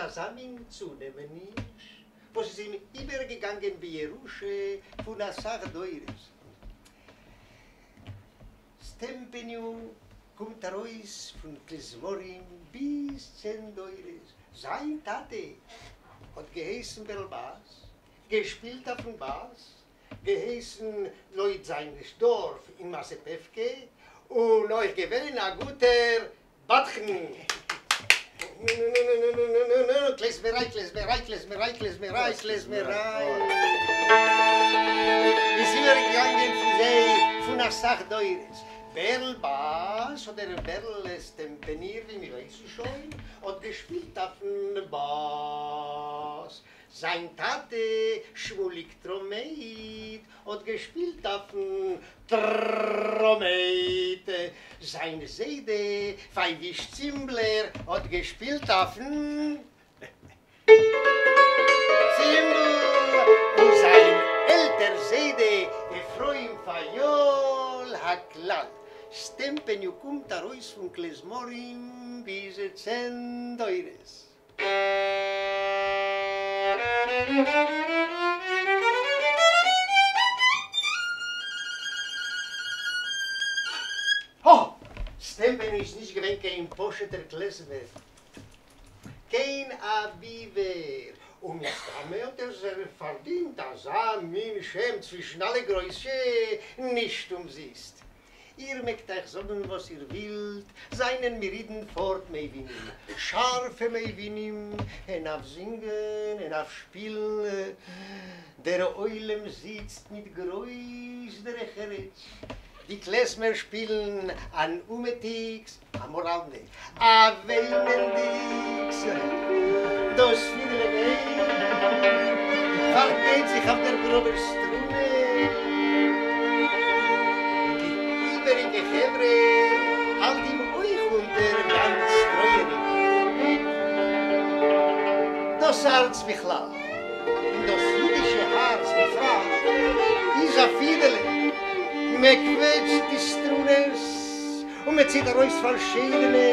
אזא מין צונעמעניש וואס איז אים איבערגעגאנגען בירושה פון אסאך דורות. סטעמפעניו קומט ארויס פון כלעזמרים ביז צען דורות, זיין טאטע האט געהייסן בערל באס, געשפילט אויפן באס, געהייסן לויט זיין דארף אין מאזעפעווקע, און אויך געווען א גוטער בדחן. קלעזמעריי קלעזמעריי קלעזמעריי קלעזמעריי קלעזמעריי איז איבערגעגאנגען פון זיי פון אסאך דורות. בערל באס אדער בערל סטעמפעניר ווי מיר ווייסן שוין האט געשפילט אויפן באס. זיין טאטע שמוליק טראמעיט האט געשפילט אויפן טראמעיט, זיין זיידע פייוויש צימבלער האט געשפילט אויפן צימבל, און זיין עלטער זיידע אפרים פייול הכלל סטעמפעניו קומט ארויס פון קלעזמארים ביז צען דורות. הא! סטעמפעניו איז נישט געווען קיין פשוט'ער קלעזמער, קיין אבי ווער, און מסתמא האט ער זיך פארדינט אזא מין שם צווישן אלע גרויסע נישט אומזיסט. איר מעגט אייך זאגן וואס איר ווילט, זענען מיר אידן פארט מבינים, שארפע מבינים, הן אויף זינגען הן אויף שפילן, דער עולם זיצט מיט גרויס דרך ארץ, די קלעזמער שפילן אן אומעטיגס, א מאראלנע, א וויינענדיגס, דאס פידעלע גייט, פארגייט זיך אויף דער גראבער סטרונע, די איבעריגע חברה האלט אים אויך אונטער גאנץ טרויעריג. דאס הארץ בכלל, און דאס אידישע הארץ בפרט, איז א פידעלע, מען קוועטשט די סטרונעס, און מען ציט ארויס פארשידענע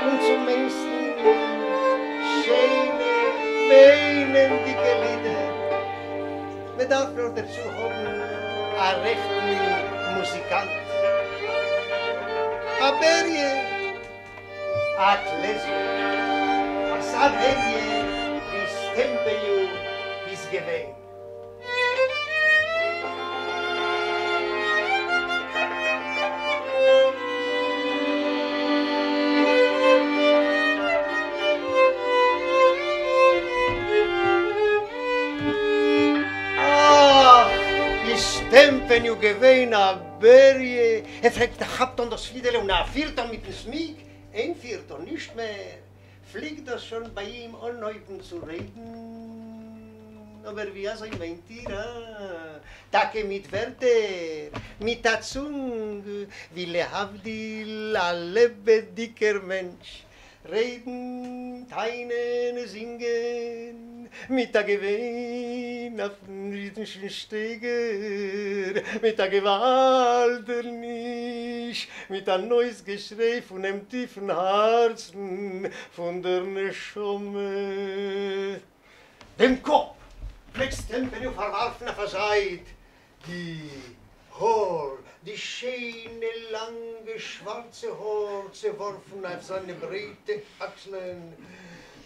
און צום מערסטן שיינע וויינענדיגע לידער. מען דארף נאר דערצו האבן א רעכטן מוזיקאנט, א בעריע, א קלעזמער, אזא בעריע ווי סטעמפעניו איז געווען. אַך, איז סטעמפּעניו געװען אַ בעריע! ער פֿלעגט אַ כאַפּ טאָן דאָס פֿידעלע און אַ פֿיר טאָן מיטן סמיק, אײן פֿיר טאָן, נישט מער, פלעגט דאס שוין ביי אים אנהויבן צו רעדן, אבער ווי אזוי מיינט איר? הא? טאקע מיט ווערטער, מיט א צונג, ווי להבדיל א לעבעדיגער מענטש, רעדן, טענה'ן, זינגען, מיט א געוויין אויפן אידישן שטייגער, מיט א געוואלדעניש, מיט אן אויסגעשריי פונעם טיפן הארצן פון דער נשמה. דעם קאפ פלעגט סטעמפעניו פארווארפן אויף א זייט, די האר, די שיינע לאנגע שווארצע האר צעווארפן אויף זיינע ברייטע אקסלען,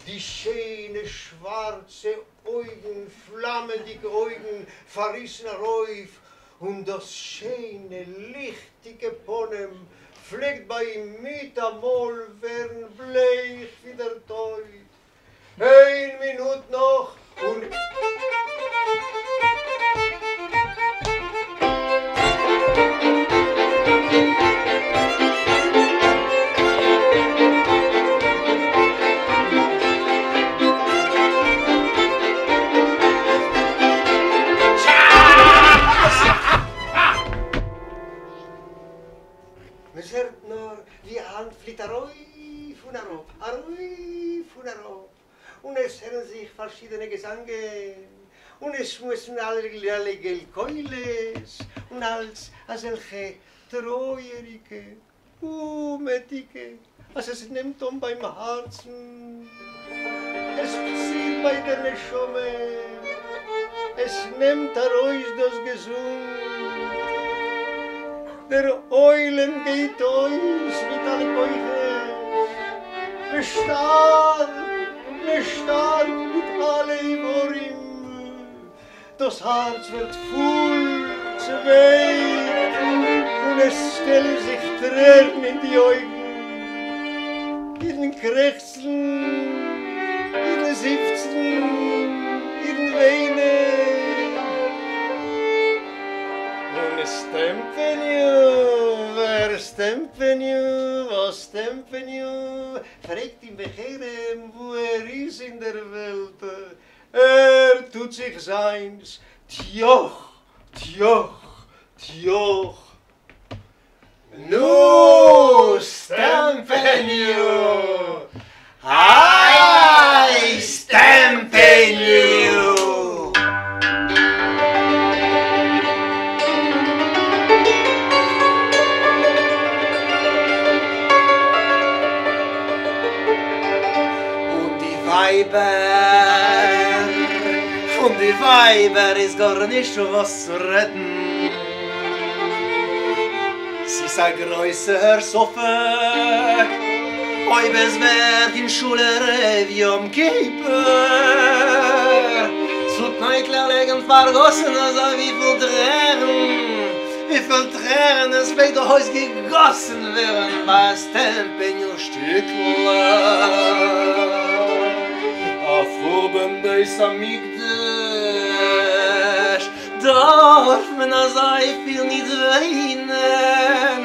די שיינע שווארצע אויגן, פלאמענדיגע אויגן, פארריסן ארויף, און דאס שיינע ליכטיגע פנים פלעגט ביי אים מיטאמאל ווערן בלייך ווי דער טויט. איין מינוט נאך און. מען זעט נאר ווי א האנט פליט ארויף און אראפ, ארויף און אראפ, און עס הערן זיך פארשידענע געזאנגען, און עס שמועסן אלערליי געל-קולות, און אלץ אזעלכע טרויעריגע, אומעטיגע, אז עס נעמט אן ביים הארצן. עס ציט ביי דער נשמה, עס נעמט ארויס דאס געזונט, דער עולם גייט אויס מיט אלע כוחות, מען שטארבט, מען שטארבט מיט אלע איברים, דאס הארץ ווערט פול צעוויינט און עס שטעלן זיך טרערן אין די אויגן, אידן קרעכצן, אידן זיפצן, אידן וויינען. און סטעמפעניו, ווער סטעמפעניו, וואס סטעמפעניו, פרעגט אים בחרם וואו ער איז אין דער וועלט, ער טוט זיך זיינס, טיאך, טיאך, טיאך. נו, סטעמפעניו! איי, סטעמפעניו! און די ווייבער, פון די ווייבער איז גארנישט וואס צו רעדן, ס'איז א גרויסער ספק אויב עס ווערט אין שול ערב יום כיפור צו נייטלער לייגן פארגאסן אזוי וויפיל טרערן, וויפיל טרערן עס פלעגט דא אויסגעגאסן ווערן ביי סטעמפעניו שטיקלעך אויף חורבן בית המקדש דארף מען אזויפיל ניט וויינען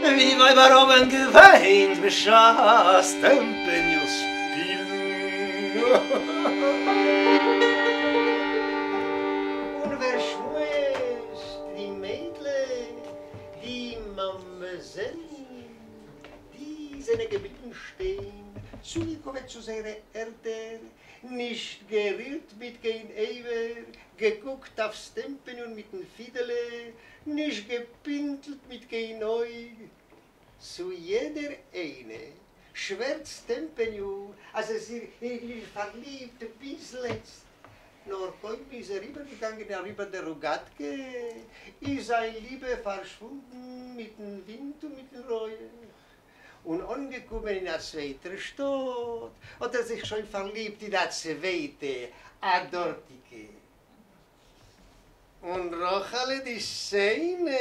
ווי די ווייבער האבן געוויינט בשעת סטעמפעניו'ס שפילן. און ווער שמועסט די מיידלעך, די מאמזעלן, די זענען געבליבן שטיין, צוגעקומען צו זייערע ערטער, נישט גערירט מיט קיין אבר, געקוקט אויף סטעמפעניון מיטן פידעלע, נישט געפינטלט מיט קיין אויג. צו יעדער איינע שווערט סטעמפעניו אז ער איז אין איר פארליבט ביז לעצט, נאר קוים איז ער איבערגעגאנגען אריבער דער ראגאטקע, איז זיין ליבע פארשוואונדן מיטן ווינט און מיטן רויך. און אנגעקומען אין א צווייטער שטאט, האט ער זיך שוין פארליבט אין א צווייטע, א דארטיגע. און רחלע די שיינע,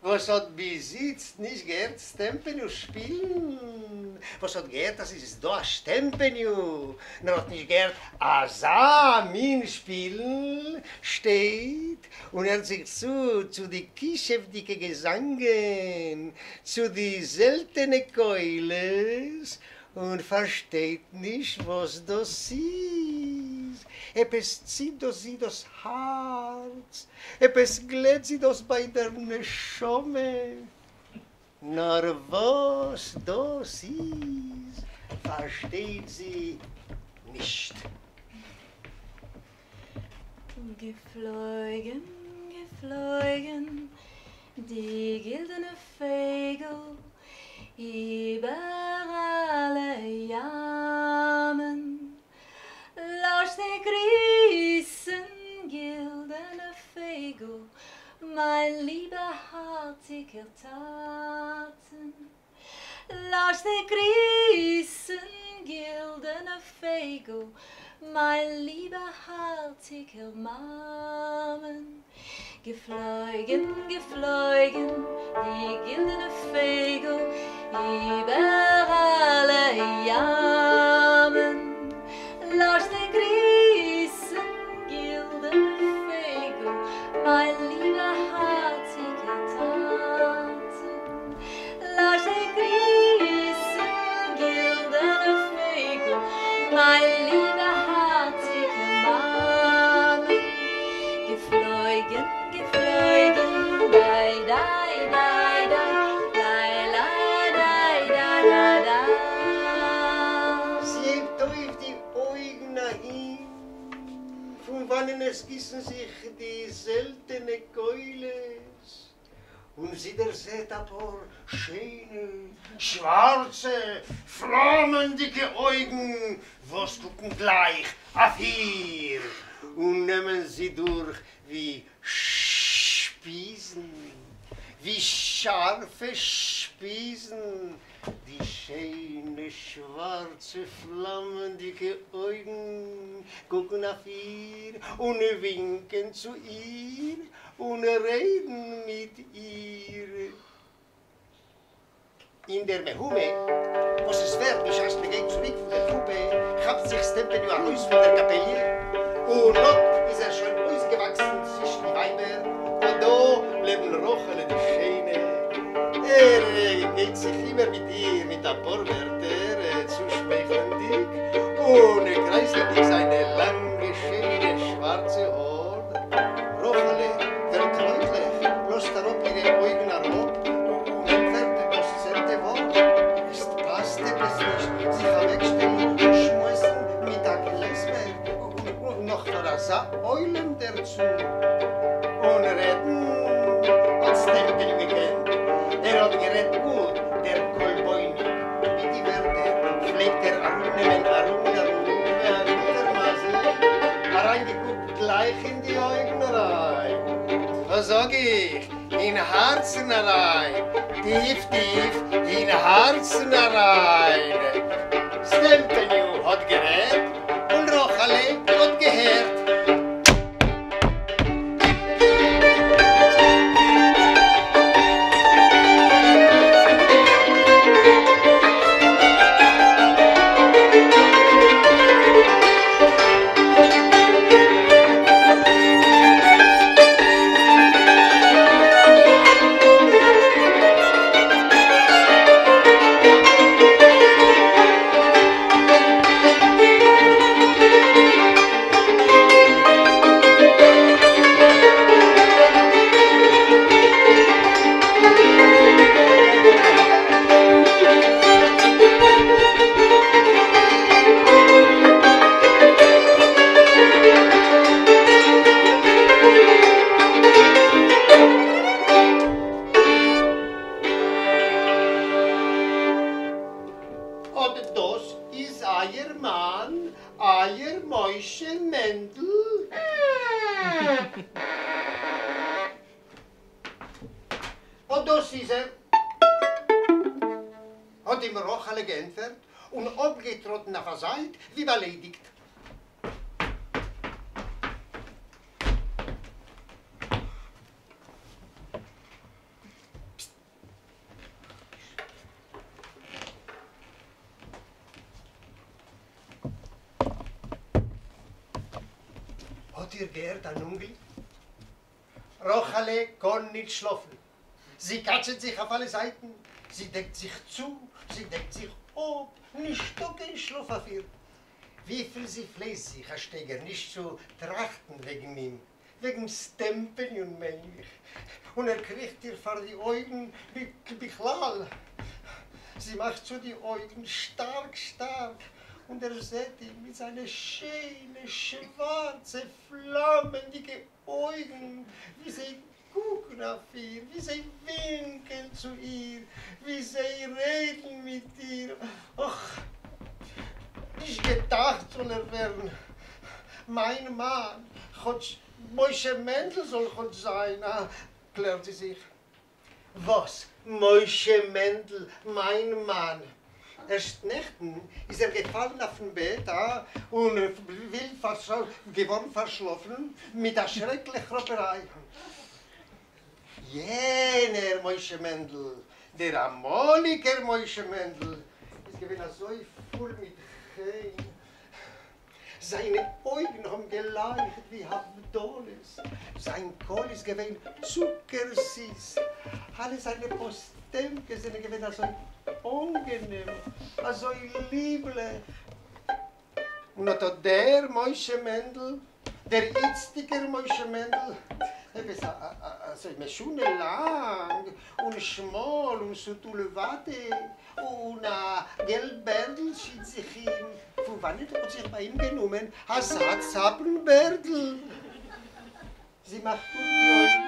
וואס האט ביז איצט נישט געהערט סטעמפעניו שפילן, וואס האט געהערט אז עס איז דא א סטעמפעניו, נאר האט נישט געהערט אזא מין שפילן, שטייט און הערט זיך צו צו די כישופ'דיגע געזאנגען, צו די זעלטענע קולות, און פארשטייט נישט וואס דאס איז, עפעס ציט דאס זי דאס הארץ, עפעס גלעט זי דאס ביי דער נשמה, נאר וואס דאס איז פארשטייט זי נישט. געפלויגן, געפלויגן, די גילדענע פייגל איבער אלע ימען. לאז זיי גריסן, גילדענע פייגל, מיין ליבער הארציגער טאטן. לאז זיי גריסן, גילדענע פייגל, מיין ליבער הארציגער מאמען. געפלויגן, געפלויגן, די גילדענע פייגל איבער אלע ימען. לאז זיי גריסן, גילדענע פייגל, מיין ליבער הארציגער טאטן. לאז זיי גריסן, גילדענע פייגל, מיין ליבער הארציגער מאמען. געפלויגן, געפלויגן, דיי דיי דיי דיי, ליי ליי דיי דיי דיי דיי. זי הייבט אויף די אויגן אהין, פון וואנען עס גיסן זיך די זעלטענע קולות. און זי דערזעט א פאר שיינע, שווארצע, פלאמענדיגע אויגן, וואס קוקן גלייך אויף איר און נעמען זי דורך ווי שפיזן, ווי שארפע שפיזן, די שיינע שווארצע פלאמענדיגע אויגן קוקן אויף איר און ווינקען צו איר און רעדן מיט איר. אין דער מהומה וואס עס ווערט בשעת מען גייט צוריק פון דער חופה, כאפט זיך סטעמפעניו ארויס פון דער קאפעליע, און אט איז ער שוין אויסגעוואקסן צווישן די ווייבער, אט דא לעבן רחל'ע די שיינע. ער גייט זיך איבער מיט איר מיט א פאר ווערטער, צושמייכלענדיג און קרייזלענדיג זיינע לאנגע שיינע שווארצע האר. רחל'ע ווערט רויטלעך, לאזט אראפ אירע אויגן אראפ, און ענטפערט דאס צענטע ווארט, עס פאסט עפעס נישט זיך אוועקשטעלן און שמועסן מיט א קלעזמער, און נאך פאר אזא עולם דערצו, און רעדן האט סטעמפעניו געקענט, ער האט גערעדט גוט, דער כלבויניק, מיט די ווערטער פלעגט ער ארומנעמען ארום און ארום ווי א גוטער מזל, אריינגעקוקט גלייך אין די אויגן אריין, וואס זאג איך, אין הארצן אריין, טיף טיף אין הארצן אריין. סטעמפעניו האט גערעדט און רחל'ע האט געהערט. אָט דאָס איז אײַער מאַן, אײַער משה מענדל? אָט דאָס איז ער! האָט אים רחלע געענטפֿערט און אָפּגעטראָטן אױף אַ זײַט, װי באַלײדיקט. האָט איר געהערט אַן אומגליק? רחלע קאָן ניט שלאָפֿן. זי קאַטשעט זיך אױף אַלע זײַטן, זי דעקט זיך צו, זי דעקט זיך אָפּ, נישטאָ קײן שלאָף אױף איר. װיפֿל זי פֿלײסט זיך, אַ שטײגער, נישט צו טראַכטן װעגן אים, וועגן סטעמפעניון מיין איך, און ער קריכט איר פאר די אויגן בכלל, זי מאכט צו די אויגן שטארק שטארק און דערזעט אים מיט זיינע שיינע שווארצע פלאמענדיגע אויגן ווי זיי קוקן אויף איר, ווי זיי ווינקען צו איר, ווי זיי רעדן מיט איר, אך, נישט געדאכט זאל ער ווערן מיין מאן, כאטש משה מענדל זאל כאטש זיין, א, קלערט זי זיך, וואס, משה מענדל, מיין מאן? ערשט נעכטן איז ער געפאלן אויפן בעט, א, און ווילד געווארן פארשלאפן מיט א שרעקליך כראפעריי. יענער משה מענדל, דער אמאליגער משה מענדל, איז געווען אזוי פול מיט חן, זיינע אויגן האבן געלייכט ווי הבדלות, זיין קול איז געווען צוקער זיס, אלע זיינע פאסטעמפקעס זענען געווען אזוי אנגענעם, אזוי ליבליך. און אט אט דער משה מענדל, דער איצטיגער משה מענדל, עפעס אזוי משונה לאנג און שמאל און סוטולעוואטע, און א געל בערדל שיט זיך אים, פון וואנעט האט זיך ביי אים גענומען אזא צאפן בערדל? זי מאכט אויף די אויגן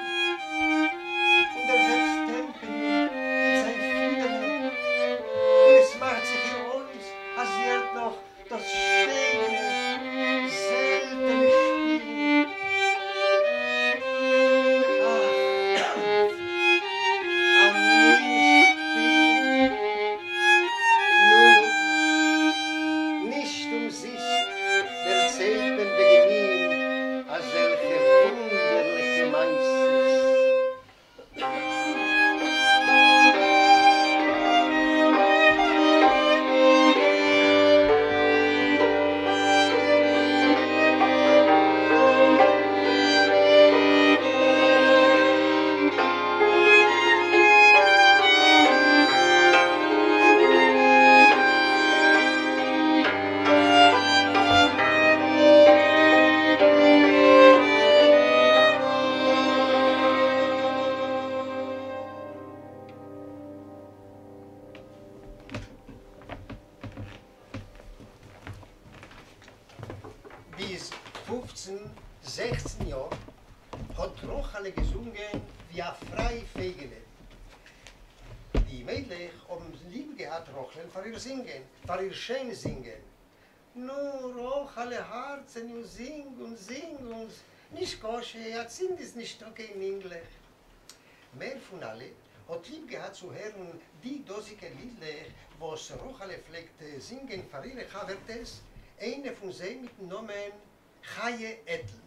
און דערזעט. פופצן, זעכצן יאר האט רחל'ע געזונגען ווי א פריי פייגעלע. די מיידלעך האבן ליב געהאט רחל'ען פאר איר זינגען, פאר איר שיין זינגען. נו, רחל'ע הארצעניו, זינג אונז, זינג אונז, נישקשה, אצינד איז נישטא קיין אינגלעך. מער פון אלע האט ליב געהאט צו הערן די דאזיגע לידלעך וואס רחל'ע פלעגט זינגען פאר אירע חבר'טעס, איינע פון זיי מיטן נאמען חיה עטל.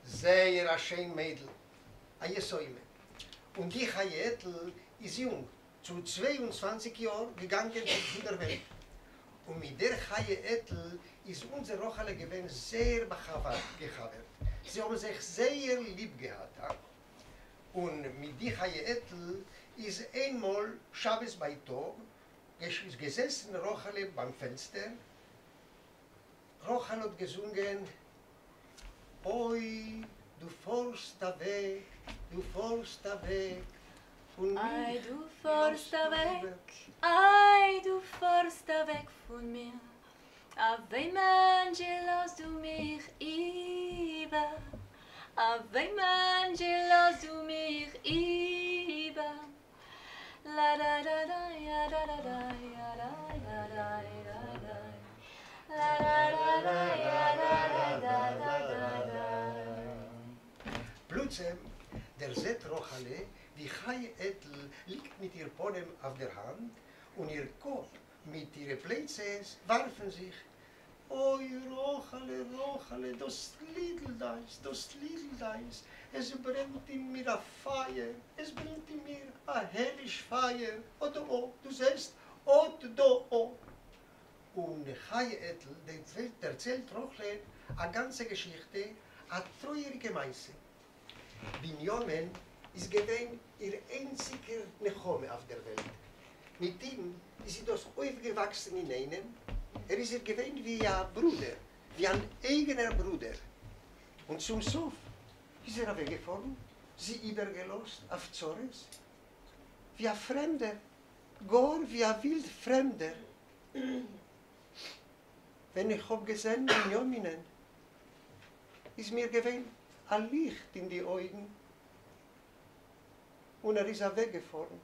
זייער א שיין מיידל, א יתומה. און די חיה עטל איז יונג, צו 22 יאר געגאנגען פון דער וועלט. און מיט דער חיה עטל איז אונזער רחל'ע געווען זייער באחבר'ט, זיי האבן זיך זייער ליב געהאט. און מיט די חיה עטל איז איינמאל שבת בייטאג געזעסן רחל'ע ביים פענסטער, רחל'ע האט געזונגען, אוי דו פארסט אוועק, דו פארסט אוועק, און מיך איי דו פארסט לאזטו איבער. אוועק, איי דו פארסט אוועק פון מיר, אויף וועמען זשע לאזט דו מיך איבער, אויף וועמען זשע לאזט דו מיך איבער, פּלוצעם דערזעט רחלע, ווי חיה-עטל ליגט מיט איר פּנים אויף דער האַנט און איר קאָפּ מיט אירע פּלייצעס וואַרפֿן זיך. אוי, רחלע, רחלע, דאָס לידל דײַנס, דאָס לידל דײַנס, עס ברענט אין מיר אַ פֿײַער, עס ברענט אין מיר אַ העליש פֿײַער, אָט דאָ אָ, דו זעסט, אָט דאָ אָ. און חיה-עטל דערציילט רחלען אַ גאַנצע געשיכטע, אַ טרויעריקע מעשׂה. בנימין איז געווען איר איינציקער נחמה אויף דער וועלט. מיט אים איז זי דאָס אויפֿגעוואַקסן אין איינעם, ער איז איר געווען ווי אַ ברודער, ווי אַן אייגענער ברודער. און צום סוף איז ער אַוועקגעפֿאָרן, זי איבערגעלאָזט אויף צרות, ווי אַ פֿרעמדער, גאָר ווי אַ ווילד פֿרעמדער. ווען איך האָב געזען בנימינען, איז מיר געווען א ליכט אין די אויגן און ער איז אוועקגעפארן.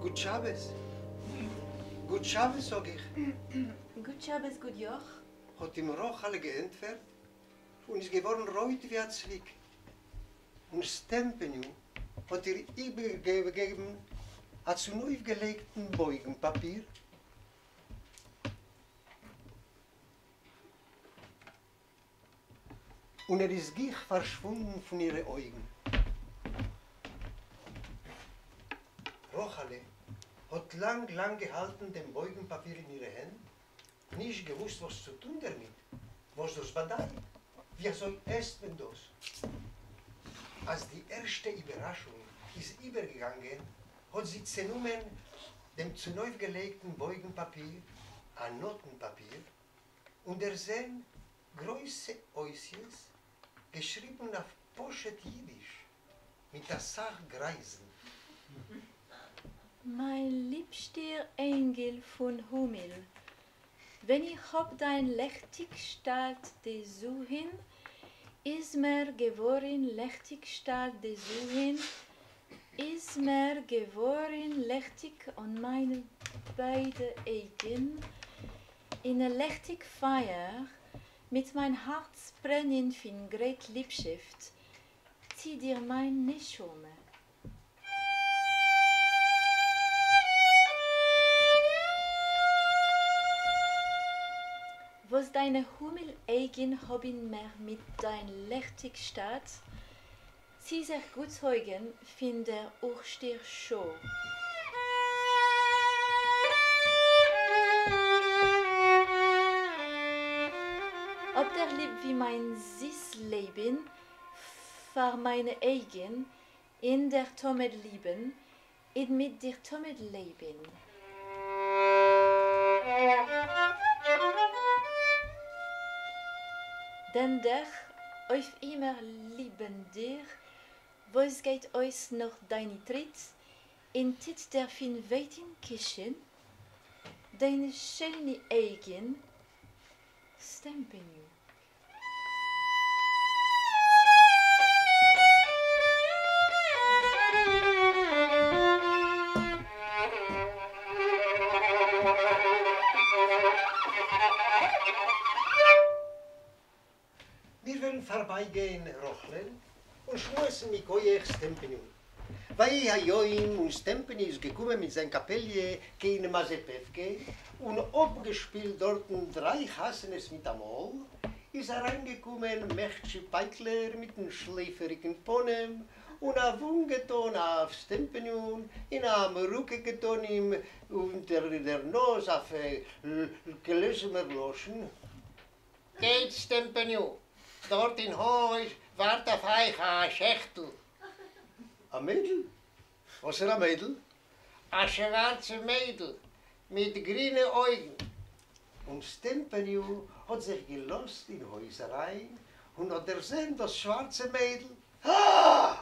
גוט שבת! גוט שבת זאג איך! גוט שבת גוט יאך! האט אים רחל'ע געענטפערט און איז געווארן רויט ווי א צוויק, און סטעמפעניו האט איר איבערגעגעבן א צונויפגעלייגטן בויגן פאפיר. און ער איז גיך פארשוואונדן פון אירע אויגן. רחל'ע האט לאנג לאנג געהאלטן דעם בויגן פאפיר אין אירע הענט, נישט געוואוסט וואס צו טון דערמיט, וואס דאס באדייט, ווי אזוי עסט מען דאס. אז די ערשטע איבערראשונג איז איבערגעגאנגען, האט זי צענומען דעם צונויפגעלייגטן בויגן פאפיר, א נאטן פאפיר, און דערזען גרויסע אותיות געשריבן אויף פשוט אידיש מיט אסאך גרייזן. מיין ליבסטער אינגל פון הימל, ווען איך האב דיין לעכטיג שטאלט דערזעהן, איז מיר געווארן לעכטיג שטאלט דערזעהן, איז מיר געווארן לעכטיג אן מיינע ביידע אויגן, אין א לעכטיג פייער מיט מיין הארץ ברענען פון גרויס ליבשאפט צו דיר מיין נשמה. וואס דיינע הימל אויגן האבן מיר מיט דיין לעכטיג שטאלט צו זיך געצויגן פון דער ערשטער שעה. האב דיר ליב ווי מיין זיס לעבן פאר מיינע אויגן אין דיר תמיד ליבן אין מיט דיר תמיד לעבן. דען דיך אויף אימער ליבן דיר וואס גייט אויס נאך דיינע טריט אין טוט דיר פון ווייטן קישן דיינע שיינע אויגן סטעמפעניו. מיר וועלן פארבייגיין רחל'ען און שמועסן מכח סטעמפעניו. ויהי היום און סטעמפעניו איז געקומען מיט זיין קאפעליע קיין מאזעפעווקע און אפגעשפילט דארטן דריי חתונות מיטאמאל, איז אריינגעקומען מעכטשי פייטלער מיטן שלעפעריגן פנים און א וואונק געטאן אויף סטעמפעניון און א מרוקע געטאן אים אונטער דער נאז אויף קלעזמער לשון. גייט סטעמפעניו, דארט אין הויז ווארט אויף אייך א שעכטל. א מיידל? וואסער א מיידל? א שווארצע מיידל מיט גרינע אויגן. און סטעמפעניו האט זיך געלאזט אין הויז אריין און האט דערזען דאס שווארצע מיידל. אה!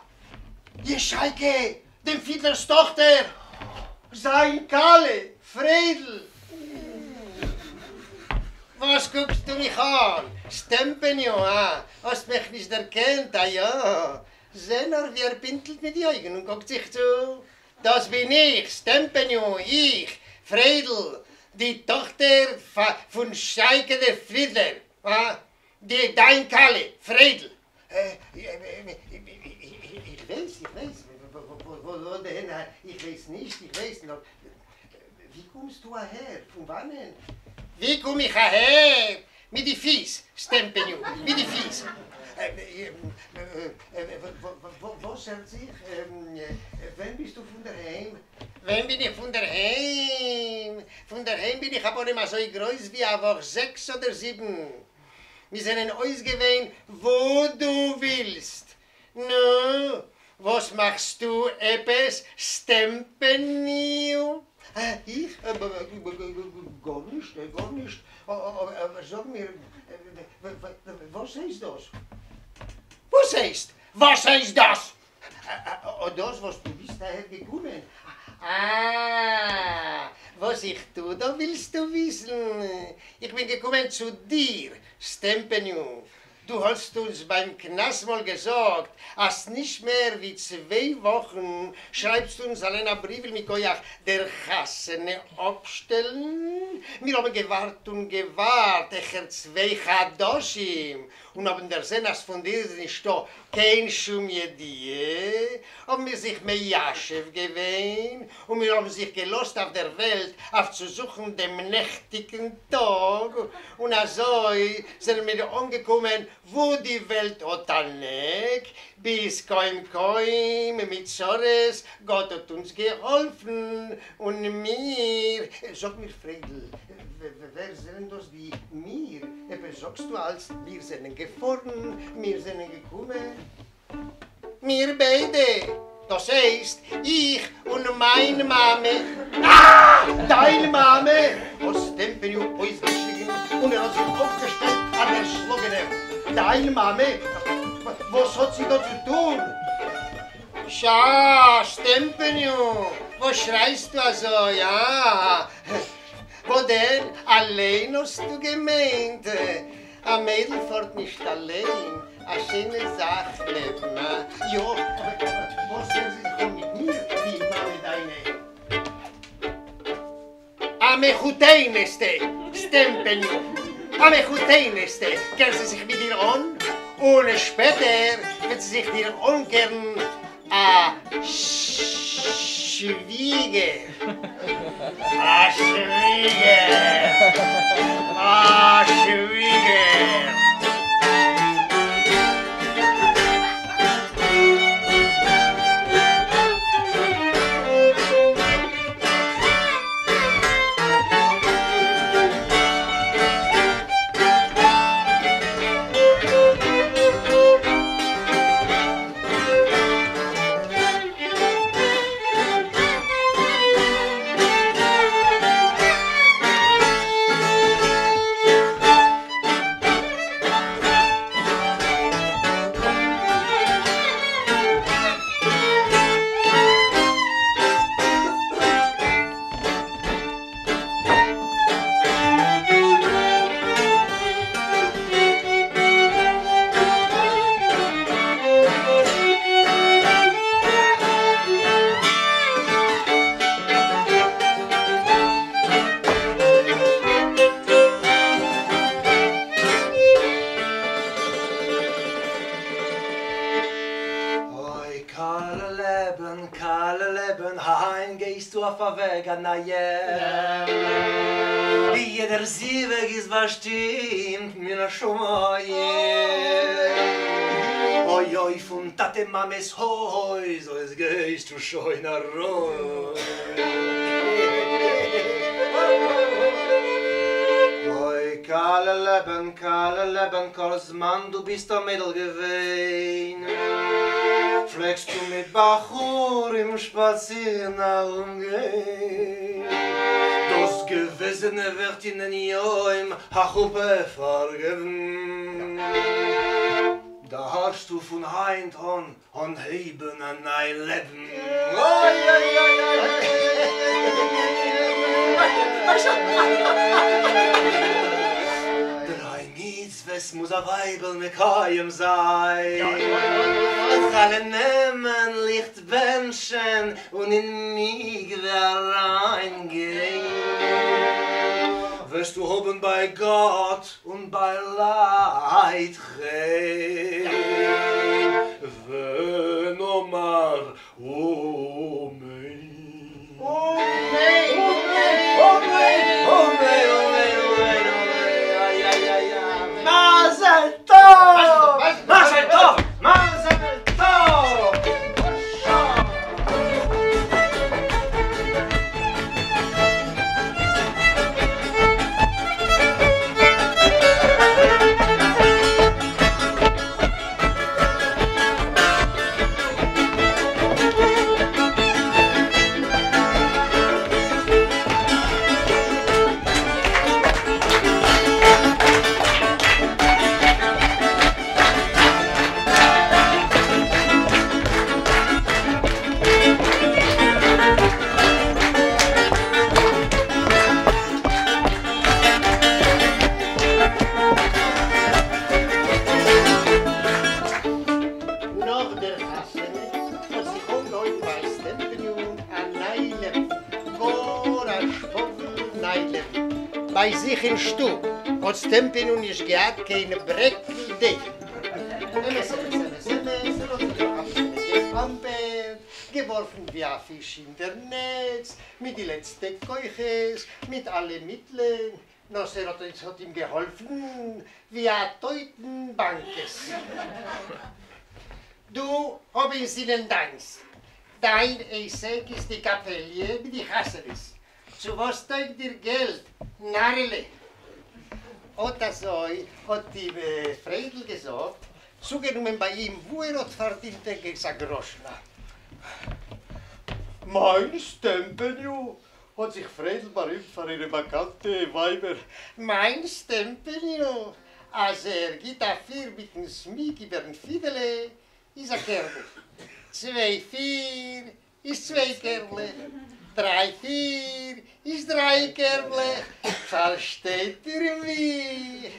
ישייקע, דעם פידלער'ס טאכטער! זיין כלה, פריידל! וואס קוקסטו מיך אן, סטעמפעניו, הא? האסט מיך נישט דערקענט, א יא? זע נאר ווי ער פינטלט מיט די אויגן און קוקט זיך צו. דאס בין איך, סטעמפעניו, איך, פריידל, די טאכטער פון שייקע דער פידלער, הא? די דיין כלה, פריידל. איך ווייס, איך ווייס, וואו דען, איך ווייס נישט, איך ווייס נאר, ווי קומסטו אהער, פון וואנען? ווי קום איך אהער? מיט די פיס, סטעמפעניו, מיט די פיס. וואס הערט זיך? ווען ביסטו פון דער היים? ווען בין איך פון דער היים? פון דער היים בין איך אפנים אזוי גרויס ווי א וואך זעקס אדער זיבן. מיר זענען אויסגעווען וואו דו ווילסט. נו, וואס מאכסטו עפעס, סטעמפעניו? איך? גארנישט, גארנישט. אבער זאג מיר, וואס הייסט דאס? וואס הייסט? וואס הייסט דאס? אט דאס וואס דו ביסט אהער געקומען. אה, וואס איך טו דא ווילסטו וויסן? איך בין געקומען צו דיר, סטעמפעניו. דו האסט אונז ביים קנס-מאל געזאגט אז נישט מער ווי צוויי וואכן שרייבסטו אונז אליין א בריוול מכח דער חתונה אפשטעלן. מיר האבן געווארט און געווארט העכער צוויי חדשים און האבן דערזען אז פון דיר איז נישטא קיין שום ידיעה, האבן מיר זיך מיישב געווען און מיר האבן זיך געלאזט אויף דער וועלט אויף צו זוכן דעם נעכטיגן טאג, און אזוי זענען מיר אנגעקומען וואו די וועלט האט אן עק, ביז קוים קוים מיט צרות, גאט האט אונז געהאלפן און מיר, זאג מיר פריידל, ווער זענען דאס די מיר? עפעס זאגסטו אלץ מיר זענען געפארן, מיר זענען געקומען. מיר ביידע, דאס הייסט איך און מיין מאמע. אה! דיין מאמע! האט סטעמפעניו אויסגעשריגן און ער האט זיך אויפגעשטעלט א דערשלאגענער. דיין מאמע? וואס האט זי דא צו טון? שאַ, סטעמפעניו, וואס שרייסטו אזוי, הא? וואס דען, אליין האסטו געמיינט? א מיידל פארט נישט אליין, א שיינע זאך לעבן, הא? יא, אבער וואס קען זי זיך אן מיט מיר, די מאמע דיינע? א מחותנת'טע, סטעמפעניו, א מחותנת'טע קער זי זיך מיט דיר אן, און שפעטער וועט זי זיך דיר אנקערן א שוויגער. א שוויגער! א שוויגער! אוי כלה לעבן, כלה לעבן, היינט גייסטו אויף א וועג א נייעם, יעדער זיווג איז באשטימט מן השמים, אוי אוי פון טאטע מאמע'ס הויז אויס גייסטו שוין ארויס. אוי כלה לעבן, כלה לעבן, כל זמן דו ביסט א מיידל געווען, פלעגסטו מיט בחורים שפאצירן ארומגיין, דאס געוועזענע ווערט אינען יום החופה פארגעבן, דארפסטו פון היינט אן אנהייבן א ניי לעבן. אוי אוי אוי אוי. דריי מצוות מוז א ווייבל מקיים זיין, חלה נעמען, ליכט בענטשען, און אין מקווה אריין גיין, וועסטו האבן ביי גאט און ביי לייט חן, ונאמר אמן. אמן! אמן! אמן! אמן! אמן! אמן! איי איי איי איי! מזל טוב! מזל טוב! מזל טוב! נאך דער חתונה האט זיך אנגעהויבן ביי סטעמפעניון א ניי לעבן, גאר א שפאגל ניי לעבן. ביי זיך אין שטוב האט סטעמפעניו נישט געהאט קיין ברעקל דעה. אמת אמת אמת אמת, ער האט זיך נאך אביסעלע געפאמפערט, געווארפן ווי א פיש אין דער נעץ, מיט די לעצטע כוחות, מיט אלע מיטלען. נאר ס'האט אים געהאלפן ווי א טויטן באנקעס. דו האב אין זינען דיינס. דיין עסק איז די קאפעליע מיט די חתונות. צו וואס טויג דיר געלט, נארעלע? אט אזוי האט אים פריידל געזאגט, צוגענומען ביי אים וואו ער האט פארדינט ערגעץ א גראשן. מיין סטעמפעניו! האט זיך פריידל בארימט פאר אירע באקאנטע ווייבער. מיין סטעמפעניו! אז ער גיט א פיר מיטן סמיק איבערן פידעלע איז א קערבל. צוויי פיר איז צוויי קערבלעך, דריי פיר איז דריי קערבלעך, פארשטייט איר מיך?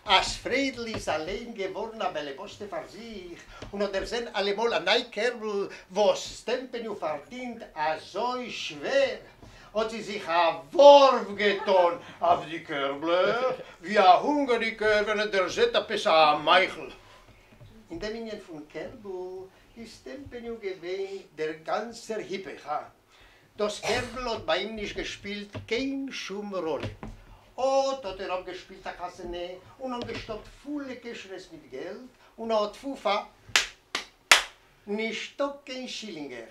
אז פריידל איז אליין געווארן א באלעבאסטע פאר זיך און האט דערזען אלעמאל א ניי קערבל וואס סטעמפעניו פארדינט אזוי שווער, האט זי זיך א ווארף געטאן אויף די קערבלעך ווי א הונגערדיגער ווען ער דערזעט עפעס א מאכל. אין דעם ענין פון קערבל איז סטעמפעניו געווען דער גאנצער היפך. דאס קערבל האט ביי אים נישט געשפילט קיין שום ראלע. אט האט ער אפגעשפילט א חתונה און אנגעשטאפט פולע קעשענעס מיט געלט, און אט פופא, נישטא קיין שילינגער.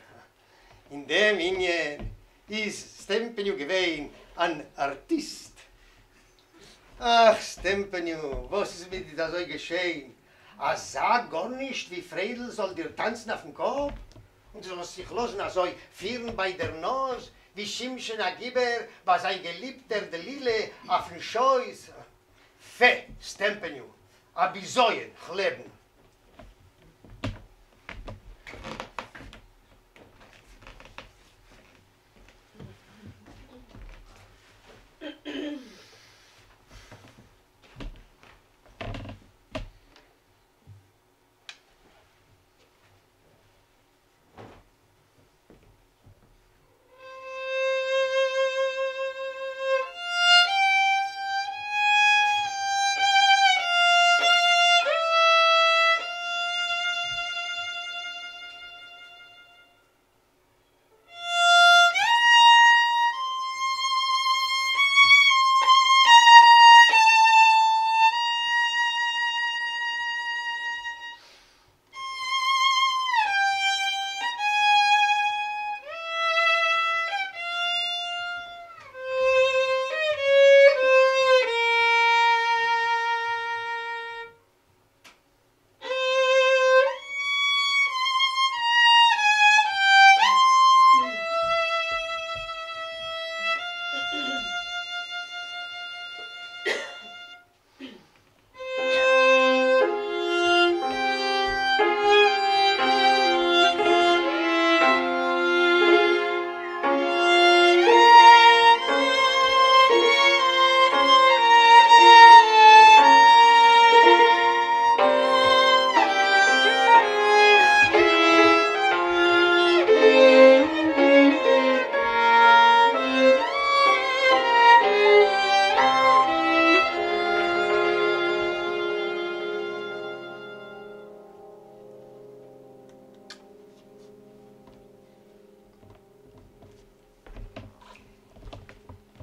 אין דעם ענין איז סטעמפעניו געווען אן ארטיסט. אך, סטעמפעניו, וואס איז מיט דיר אזוי געשען? אזא גארנישט ווי פריידל זאל דיר טאנצן אויפן קאפ און דו זאלסט זיך לאזן אזוי פירן ביי דער נאז ווי שמשון הגיבור ביי זיין געליבטער דלילה אויפן שויס. פע, סטעמפעניו, א בזיון, כ'לעבן.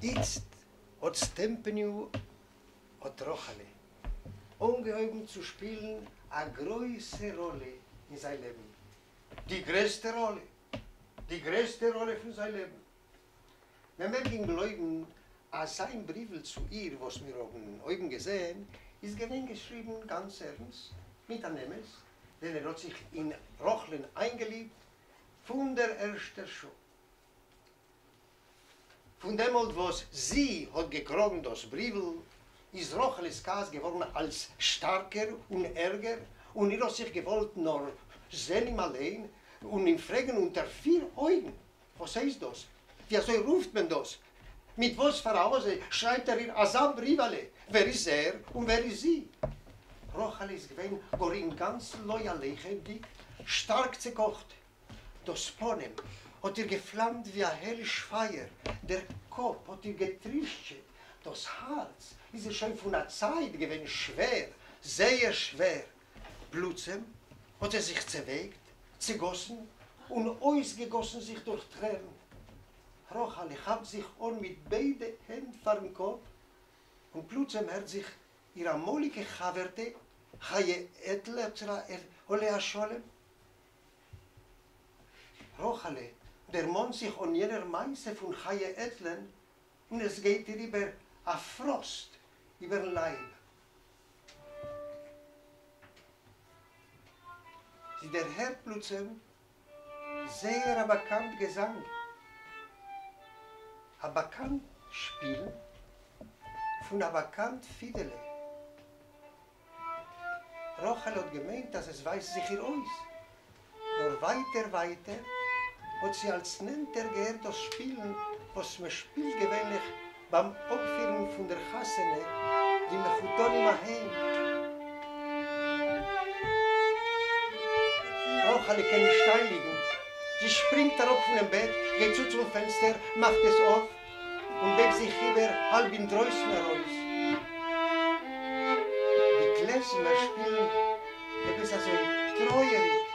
איצט האָט סטעמפּעניו, האָט רחלע אָנגעהויבן צו שפּילן אַ גרויסע ראָלע אין זיין לעבן, די גרעסטע ראָלע, די גרעסטע ראָלע פון זיין לעבן. מען מעג אים גלויבן, אַז זיין בריוול צו איר, וואָס מיר האָבן אויבן געזען, איז געווען געשריבן גאַנץ ערנסט, מיט אַן אמת, דען ער האָט זיך אין רחלען איינגעליבט פון דער ערשטער שעה. פון דעמאָלט וואָס זי האָט געקראָגן דאָס בריוול, איז רחלעס כעס געוואָרן אַלץ שטאַרקער און ערגער, און איר האָט זיך געוואָלט נאָר זען אים אַליין און אים פרעגן אונטער פיר אויגן, וואָס הייסט דאָס? ווי אַזוי רופט מען דאָס? מיט וואָס פאַר אַ העזה שרייבט ער איר אַזאַ בריוועלע? ווער איז ער און ווער איז זי? רחלע איז געווען גאָר אינגאַנצן לא עליכמדיק, שטאַרק צעקאָכט. דאָס פּנים האָט איר געפֿלאַמט ווי אַ העליש פֿײַער, דער קאָפּ האָט איר געטרישטשעט, דאָס האַרץ איז איר שוין פֿון אַ צײַט געווען שווער, זייער שווער. פּלוצעם האָט זי זיך צעוויינט, צעגאָסן און אויסגעגאָסן זיך דורך טרערן. רחלע כאַפּט זיך אָן מיט ביידע הענט פֿאַרן קאָפּ. און פּלוצעם הערט זיך איר אַמאָליקע חבֿרטע, חיה-עטל עליה השלום. רחלע דערמאָנט זיך אָן יענער מעשׂה פֿון חיה-עטלען און עס גייט איר איבער אַ פֿראָסט איבערן לייב. זי דערהערט פּלוצעם זייער אַ באַקאַנט געזאַנג, אַ באַקאַנט שפּילן פֿון אַ באַקאַנט פֿידעלע. רחלע האָט געמיינט, אַז עס ווייזט זיך איר אויס, נאָר ווייטער, ווייטער האָט זי אַלץ נענטער געהערט דאָס שפּילן, וואָס מע שפּילט געוויינלעך ביים אָפּפֿירן פֿון דער חתונה די מחותּנים אַהיים. רחלע קען נישט איינליגן. זי שפּרינגט אַראָפּ פֿונעם בעט, גייט צו צום פֿענצטער, מאַכט עס אויף און וועגט זיך איבער האַלב אין דרויסן אַרויס. די קלעזמער שפּילן עפּעס אַזוי טרויעריק,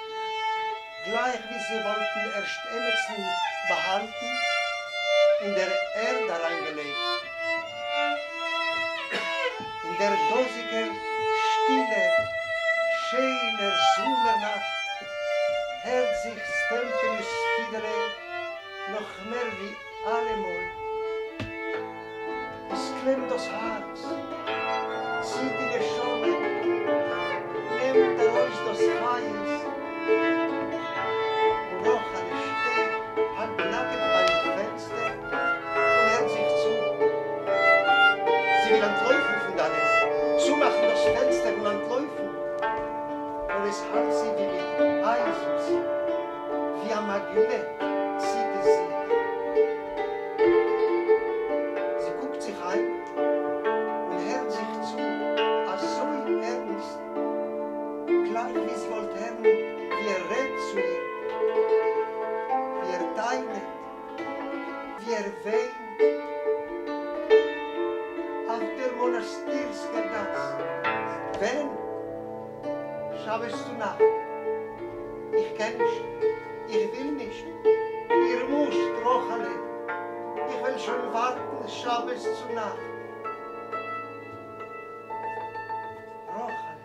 גלייך ווי זיי וואָלטן ערשט עמעצן באַהאַלטן, אין דער ערד אַריינגעלייגט. אין דער דאָזיקער שטילער, שענער זומער-נאַכט הערט זיך סטעמפּעניוס פֿידעלע נאָך מער ווי אַלע מאָל. עס קלעמט דאָס האַרץ, ציט די נשמה, נעמט אַרויס דאָס חיות, און רחלע שטייט האַלב-נאַקעט בײַם פֿענצטער און הערט זיך צו. זי וויל אַנטלויפֿן פֿון דאַנען, צומאַכן דאָס פֿענצטער און אַנטלויפֿן, נאָר עס האַלט זי ווי מיט אײַזנס, ווי אַ מאַגנעט ציט עס זי. זי קוקט זיך איין און הערט זיך צו אזוי ערנסט, גלייך ווי זי וואלט הערן ווי ער רעדט צו איר, ווי ער טענה'ט, ווי ער וויינט. אויף דער מאנאסטירסקער גאס. ווען? שבת צו נאכט. איך קען נישט. איך וויל נישט. איר מוזט, רחלע. איך וועל שוין ווארטן שבת צו נאכט. רחלע,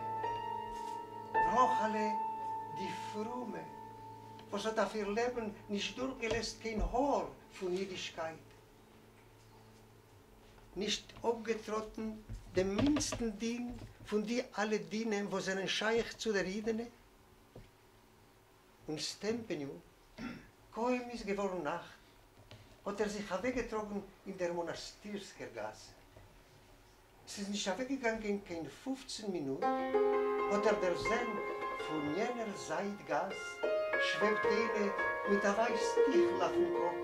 רחלע די פרומע, וואס האט אויף איר לעבן נישט דורכגעלעזט קיין האר פון אידישקייט, נישט אפגעטראטן דעם מינדסטן דין פון די אלע דינים וואס זענען שייך צו דער אידענע, און סטעמפּעניו, קוים איז געווארן נאכט, האט ער זיך אוועקגעטראגן אין דער מאנאסטירסקער גאס. ס'איז נישט אוועקגעגאנגען קיין פופצן מינוט, האט ער דערזען פון יענער זייט גאס שוועבט איינע מיט א ווייס טיכל אויפן קאפ.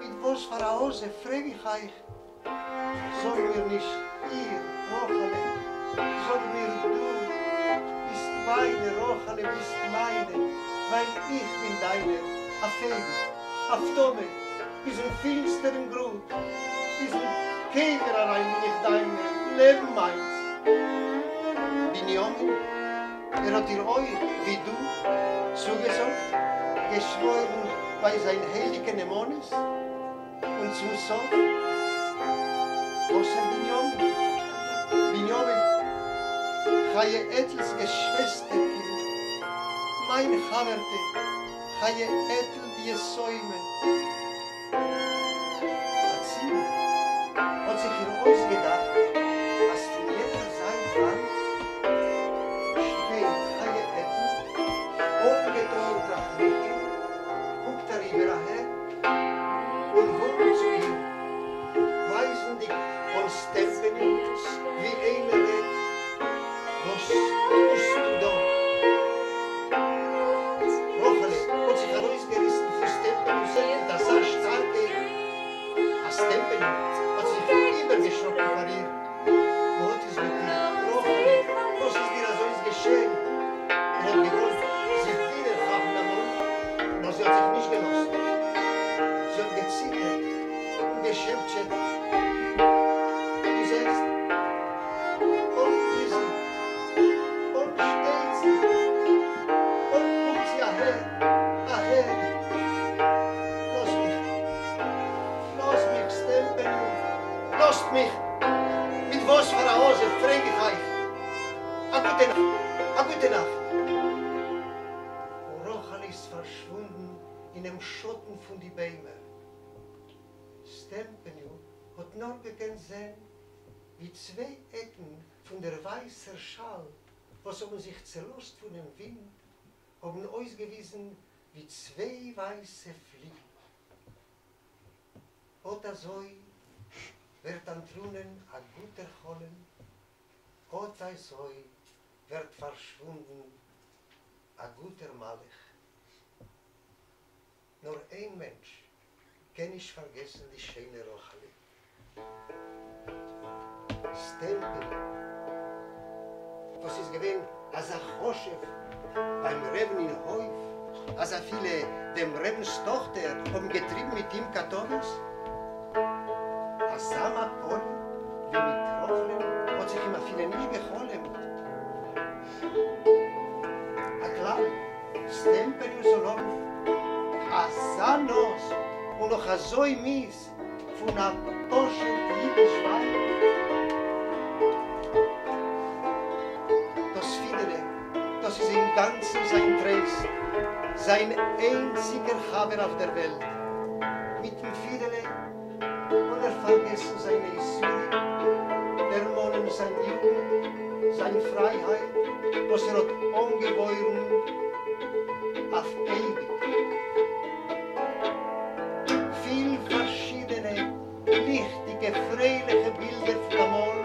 מיט וואס פאר א העזה פרעג איך אייך, זאג מיר נישט איר, רחלע, זאג מיר דו, ביסט מיינע, רחלע, ביסט מיינע, ווייל איך בין דיינער, אויף אייביג, אויף תמיד, ביזן פינסטערן גרוב, ביזן קבר אריין בין איך דיינער, לעבן מיינס. בנימין, ער האט איר אויך, ווי דו, צוגעזאגט, געשוואוירן ביי זיין הייליגע נאמנות, און צום סוף, וואסער בנימין? בנימין, חיה עטל'ס געשוועסטערקינד, מיין חבר'טע, חיה עטל די יתומה. אצינד האט זיך איר אויסגעדאכט אז פון יענער זייט וואנט שטייט חיה עטל, אנגעטאן תכריכים, קוקט אריבער אהער און וואונקט צו איר, ווייזנדיג אן סטעמפעניו ווי איינער רעדט, וואס טוסטו דא? רחלע האט זיך ארויסגעריסן פון סטעמפעניו'ס הענט מיט אזא שטארקייט, אז סטעמפעניו האט זיך איבערגעשראקן פאר איר. וואס איז מיט דיר, רחלע? וואס איז דיר אזוינס געשען? ער האט געוואלט זיך ווידער כאפן א מאל, נאר זי האט זיך נישט געלאזט. זי האט געציטערט און געשעפטשעט, דו זעסט? אט איז זי! לאָזט מיך! מיט װאָס פֿאַר אַ העזה, פֿרעג איך אײַך? אַ גוטע נאַכט! אַ גוטע נאַכט! און רחלע איז פֿאַרשװוּנדן אינעם שאָטן פֿון די בײמער. סטעמפּעניו האָט נאָר געקענט זען, װי צװײ עקן פֿון דער װײַסער שאַל, װאָס האָבן זיך צעלאָזט פֿונעם װינט, האָבן אױסגעװיזן װי צװײ װײַסע פֿליגל. אָט אַזױ װערט אַנטרונען אַ גוטער חלום, אָט אַזױ װערט פֿאַרשװוּנדן אַ גוטער מלאך. נאָר אײן מענטש קען נישט פֿאַרגעסן די שענע רחלע סטעמפּעניו, װאָס איז געװען אַזאַ חשובֿ בײַם רעבן אין הױף, אַז אַפֿילו דעם רעבנס טאָכטער האָבן געטריבן מיט אים קאַטאָװעס. אַזאַ מפּלה װי מיט רחלען האָט זיך אים אַפֿילו נישט געחלומט. הכּלל, סטעמפּעניו זאָל האָבן אַזאַ נאָז און נאָך אַזױ מיאוס פֿון אַ פּשוט ייִדיש װײַב. דאָס פֿידעלע, דאָס איז אין גאַנצן זײַן טרײסט, זײַן אײנציקער חבֿר אױף דער װעלט. מיטן פֿידעלע קאָן ער פֿאַרגעסן זײַנע יסורים, דערמאָנען זײַן יוגנט, זײַן פֿרײַהײט, װאָס ער האָט אָנגעװאָרן אױף אײביק. פיל פארשידענע ליכטיגע פרייליכע בילדער פון אמאל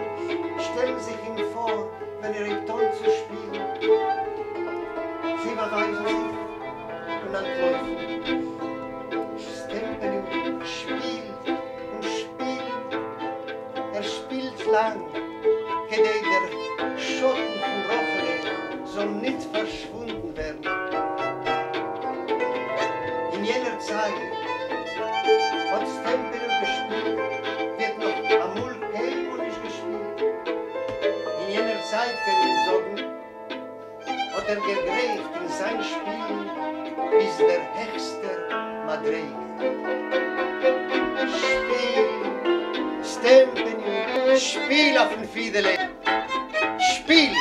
שטעלן זיך אים פאר ווען ער הייבט אן צו שפילן. זיי באווייזן זיך און אנטלויפן. סטעמפעניו שפילט און שפילט. ער שפילט לאנג כדי דער שאטן פון רחלע זאל ניט פארשוואונדן ווערן. אין יענער צייט האט סטעמפעניו געשפילט ווי ער האט נאך אמאל קיינמאל נישט געשפילט. אין יענער צייט קען מען זאגן האט ער דערגרייכט אין זיין שפילן ביז דער העכסטער מדריגה. שפיל, סטעמפעניו, שפיל אויפן פידעלע, שפיל!